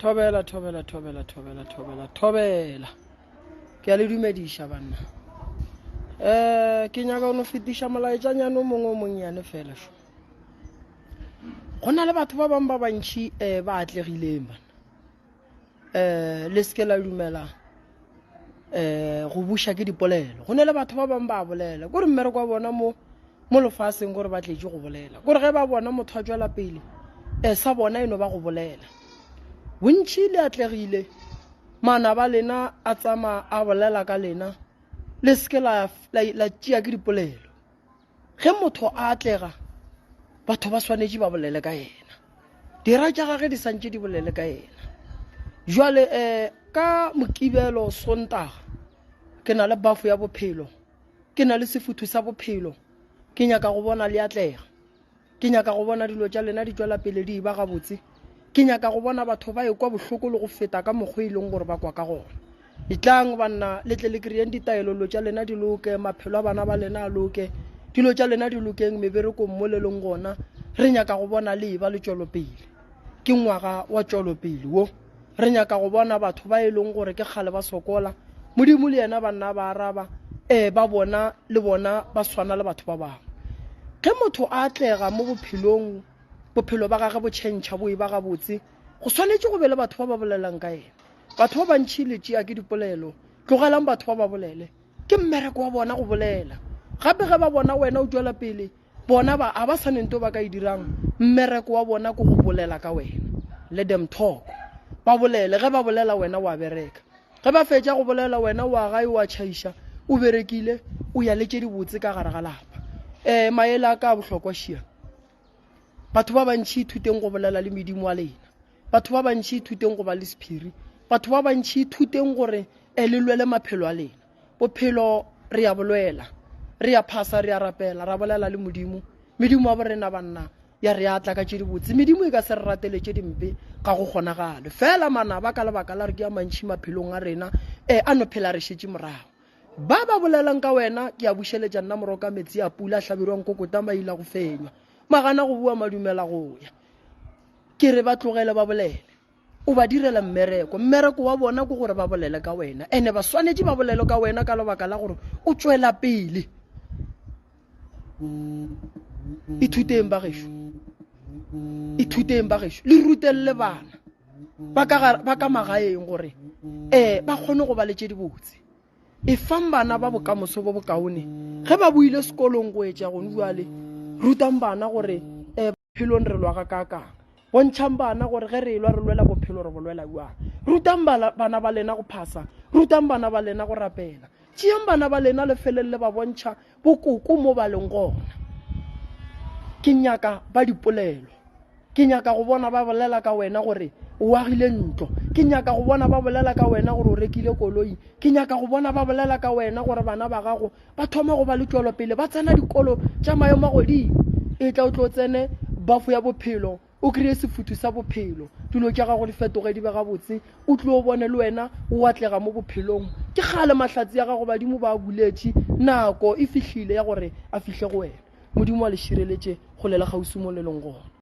Thobela, thobela, thobela, thobela, thobela, thobela. Ke a le dumediša banna. Eh, ke nyaka go no fetiša molaetšanyane o mongwe o monnyane fela šo. Go na le batho ba bangwe ba bantši um ba atlegileng bana. Um le seke la dumela um go buša ke dipolelo. Go na le batho ba bangwe ba bolela. Kore mmereko wa bona mo mo lefaseng gore ba tletše go bolela kore ge ba bona motho a tšwela pele um sa bona e no ba go bolela bontšhi le atlegile manaba lena a tsamaya a bolela ka lena le seke la, la, la tšea ke dipolelo ge motho a atlega batho ba swanetše ba bolele ka yena dira tša gage di santše di bolele ka yena jwale um ka mokibelo sontaga ke na le bafo ya bophelo Ke na le sefuthu sa bophelo. Ke nyaka go bona le atlega. Ke nyaka go bona dilo tša lena di tšwela pele di eba gabotse. Ke nyaka go bona batho ba ekwa bohloko le go feta ka mokgwa e leng gore ba kwa ka gona. Etlang, banna, le tle le kry-eng ditaelo, dilo tša lena di loke, maphelo a bana ba lena a loke, dilo tša lena di lokeng meberekong mo le leng gona. Re nyaka go bona le eba le tšwelopele. Ke ngwaga wa tšwelopele wo. Re nyaka go bona batho ba e leng gore ke kgale ba sokola, Modimo le yena ba nna ba araba, ee, ba bona le bona ba swana le batho ba bangwe. Ge motho a atlega mo bophelong, bophelo ba gage bo tšhentšha bo eba gabotse, go swanetše go be le batho ba ba bolelang ka yena. Batho ba bantši le tšea ke dipolelo, tlogelang batho ba ba bolele. Ke mmereko wa bona go bolela. Gape ge ba bona wena o tšwela pele, Bona ba, a ba sa ne nto ba ka e dirang, mmereko wa bona ke go bolela ka wena. Let them talk. Ba bolele, ge ba bolela wena wa bereka. Ge ba fetša go bolela wena wa gae wa tšhaiša, o berekile, o ya le tše dibotse ka gare ga lapa. Eh, maele a ka a bohlokwa šia. Batho ba bantši ithuteng go bolela le medimo wa lena. Batho ba bantši ithuteng go ba le sephiri. Batho ba bantši ithuteng gore eh, le lwele maphelo a lena. Bophelo re ya bolwela, re ya phasa, re ya rapela, ra bolela le Modimo. Medimo wa borena banna ya re atla ka tše dibotse. Medimo e ka se re ratele tše dimpe, ga go kgonagale. Fela manaba ka lebaka la re ke a mantši maphelong a rena, e a no phela re šetše morago. Ba ba bolelang ka wena, ke a bušeletša nna moroka metsi a pula, hlabirwa nkokota maila go fenywa. Magana go bua madumela go ya. Ke re ba tlogele ba bolele. O ba direla mmereko. Mmereko wa bona ke gore ba bolele ka wena. Ene ba swanetše ba bolele ka wena ka lebaka la gore o tšwela pele. Ithuteng ba gešo. Ithuteng ba gešo. Le rutelele bana ba ka ba ka magaeng gore eh ba kgone go ba le tše dibotse. Efang bana ba bokamoso bo bokaone ge ba boile sekolong go etša gone bjale. Rutang bana gore eh Bophelong re lwa gakaakang? Bontšhang bana gore ge re elwa re lwela bophelo re bo lwela bjang. Rutang bana ba lena go phasa. Rutang bana ba lena go rapela. Tšeang bana ba lena le feleng le ba bontšha bokoko mo ba leng gona. Ke nyaka ba dipolelo. Ke nyaka go bona ba bolela ka wena gore o agile ntlo. Ke nyaka go bona ba bolela ka wena gore o rekile koloi. Ke nyaka go bona ba bolela ka wena gore bana ba gago ba thoma go ba le tšwelopele ba tsena dikolo tša maemo a godimo e tla o tlo tsene bafo ya bophelo o kry-e sefuthu sa bophelo dilo tša gago di fetoge di be gabotse o tlo bone le wena o atlega mo bophelong ke kgale mahlatsi ya gago badimo ba buletše nako e fihlile ya gore a fihle go wena modimo wa le šireletše go lela kgauswi mo le leng gona.